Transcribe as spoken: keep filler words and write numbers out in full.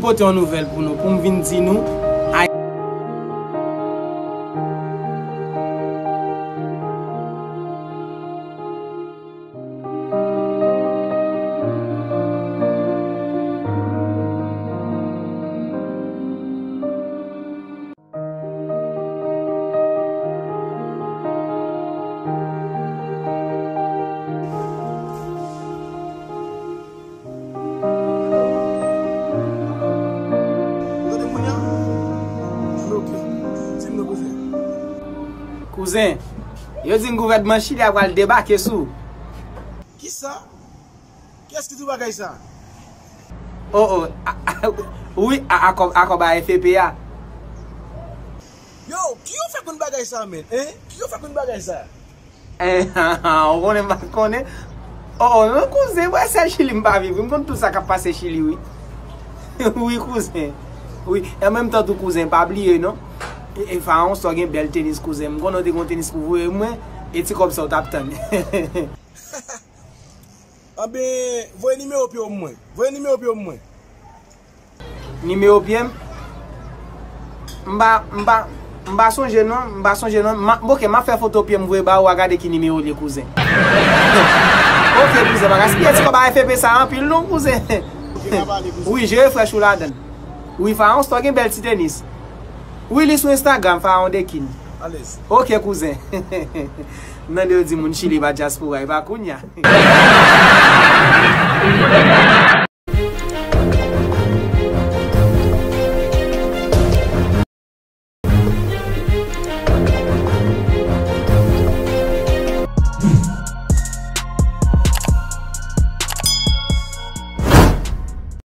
Pote yon nouvèl pou nou, pou m vin di nou. Ay. Tande moun nan? Ok. Di m non, kouzen. Kouzen, yo di n gouvènman Chili a pral debake sou. Kisa? Kiyès ki di w bagay sa? Oh, oh, a, a, wi, a, akò, akò ba F E P a. Yo, ki yo fè konn bagay sa, men? Hein? Ki yo fè konn bagay sa? Eh, ou konnen m pa konnen? Oh, oh, non, kouzen, mwen sèl Chili m pa viv, wi. M konn tout sa k ap pase Chili, wi. Wi, kouzen. Wi, an menm tan tou, kouzen, pa bliye, non. E, e Faron, sa gen bèl tenis, kouzen. M konnen w te gen tenis pou voye mwen, e ti kòb sa w t ap tann. Anben, voye nimewo pye w mwen. Voye nimewo pye w mwen. Nimewo pye m? M pa, m pa, m pa sonje non, m pa sonje non. M a, ok, m ap fè foto pye m voye ba ou a gade ki nimewo l ye, kouzen. Ok, kouzen, pa gaspiye ti kòb a F E P sa anpil non, kouzen. Ok, pa pale, kouzen. Wi, jere frèch ou ladan l. Wi, Faron, sa w gen bèl ti tenis. Wi, li sou Instagram, Faron Dekin. Alèz. Ok, kouzen. Nan de yo di moun Chili pa dyaspora, e pa kounya.